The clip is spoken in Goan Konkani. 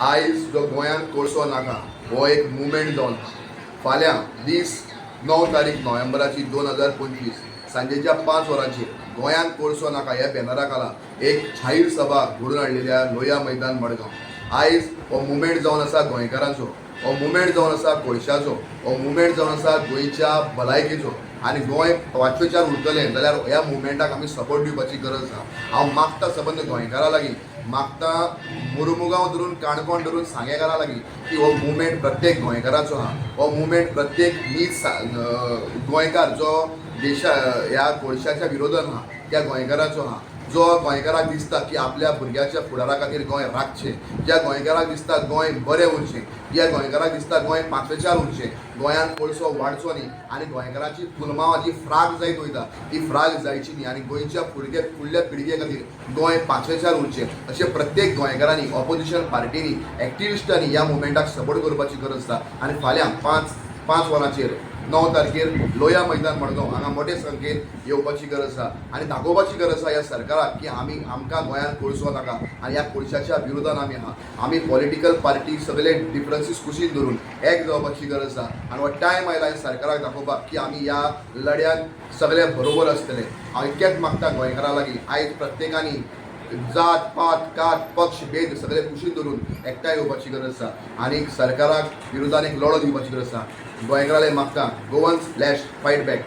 आयज जो गोंयांत कोळसो नाका हो एक मुवमेंट जावन आसा. फाल्यां दीस 9 तारीख नोव्हेंबराची 2025 सांजेच्या 5 वरांचेर गोंयांत कोळसो नाका ह्या बॅनरा खाला एक जाहीर सभा घडोवन हाडलेली आहा लोहिया मैदान, मडगांव. आयज हो मुवमेंट जावन आसा गोंयकारांचो, हो मुवमेंट जावन आसा कोळशाचो, हो मुवमेंट जावन आसा गोंयच्या भलायकेचो आनी गोंय पांचवेचार उरतलें जाल्यार ह्या मुवमेंटाक आमी सपोर्ट दिवपाची गरज आसा. हांव मागता सबंद गोंयकारां लागीं, मागता मुरमुगांव धरून काणकोण धरून सांगेकारां लागीं की हो मुवमेंट प्रत्येक गोंयकाराचो आहा. हो मुवमेंट प्रत्येक नीज गोंयकार जो देशा ह्या कोळशाच्या विरोधान आहा त्या गोंयकाराचो आहा. जो गोंयकाराक दिसता की आपल्या भुरग्याच्या फुडारा खातीर गोंय राखचें, ज्या गोंयकाराक दिसता गोंय बरें उरचें, ज्या गोंयकाराक दिसता गोंय पांचवेचार उरचें, गोंयांत कोळसो वाडचो न्ही आनी गोंयकाराची पुलमांवां जी फ्राक जायत वयता ती फ्राक जायची न्ही आनी गोंयच्या फुडल्या पिळगे खातीर गोंय पांचवेचार उरचें, अशें प्रत्येक गोंयकारांनी, ऑपोजिशन पार्टींनी, एक्टिविस्टांनी ह्या मुवमेंटाक सपोर्ट करपाची गरज आसा. आनी फाल्यां 5 वरांचेर 9 तारखेर लोहिया मैदान, मडगांव हांगा मोठे संख्येन येवपाची गरज आसा आनी दाखोवपाची गरज आसा ह्या सरकाराक की आमी आमकां गोंयांत कोळसो नाका आनी ह्या कोळशाच्या विरोधान आमी आहा. आमी पॉलिटिकल पार्टी सगळे डिफरन्सीस कुशीन धरून एक जावपाची गरज आसा आनी हो टायम आयला सरकाराक दाखोवपाक की आमी ह्या लढ्यात सगळे बरोबर आसतले. हांव इतकेंच मागता गोंयकारां लागीं, आयज प्रत्येकानी जात पात कात पक्ष भेद सगळे कुशीन धरून एकठांय येवपाची गरज आसा आनी सरकाराक विरोधान एक लढो दिवपाची गरज आसा. गोंयकारां मागता, Goans let's fight back.